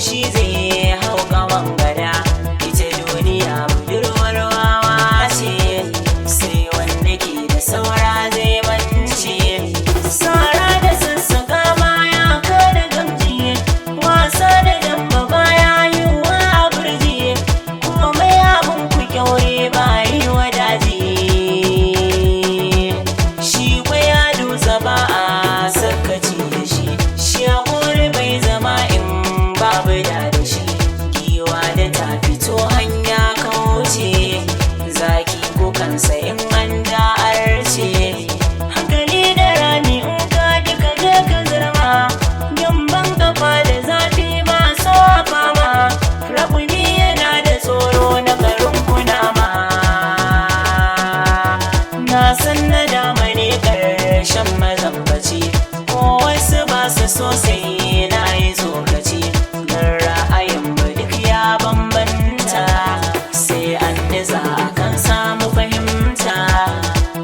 Shi zai hau gawan gada. Ita duniya budurwar wawa ce, sai wanda ke da saura zai mance. Sara da sassaka baya ka da gamji, wasa da damba baya yiwuwa a burji, kuma mai abin ku kyaure ba yi wa daji. Shi kwaya dutse ba a sakaci da shi, shi haƙuri bai zama in babu da da shi. Giwa da ta fito hanya kauce, zaki ko kansa in an da arce. Hankali da rami, in ka ji ka je ka zirma, gyamban kafa da zafi ba so fama. Raƙumi yana da tsoro na garin kunama. Na san na dama ne ƙarshen mazambaci, ko wasu ba su so sai na yi tsokaci. Don ra'ayin mu duk ya bambanta, sai an niza kan samu fahimta.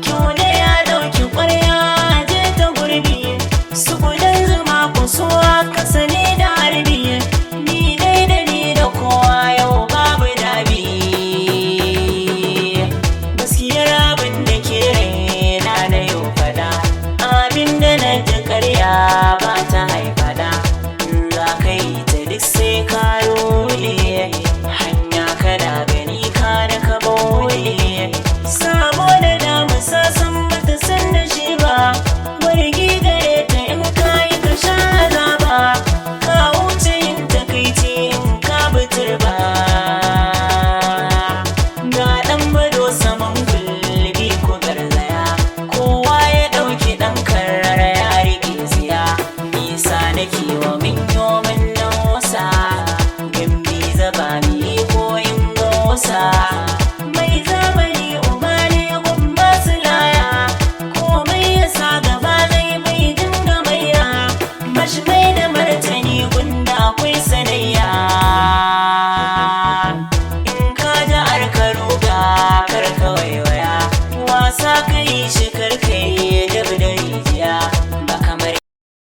Kyau da ya ɗauki ƙwarya je ta gurbi, su gudan zuma ku so aka sani da harbi. Ni dai da ni da kowa yau babu dabi. Gaskiyar abin da ke raina na yau fada, abin da na ji karya ba ta haifada. In za ka yi ta duk sai ka role hanya, kana gani ka da ka bole. Sabo da damusa san bata san da shi ba, wargi gare ta, in ka yi ka sha azaba. Ka wuce yin takaici in ka ba ga ɗan bado saman gulbi ku garzaya. Kowa ya ɗauki ɗan karar ya riƙe tsiya. Nisa nake wa min yomin nausa, gambi zaba mi koyin gosa. Mai zamani uba ne gumba su laya, komai ya sa gaba zai bai dinga maiya, bashi mai da martani gunda akwai sanayya.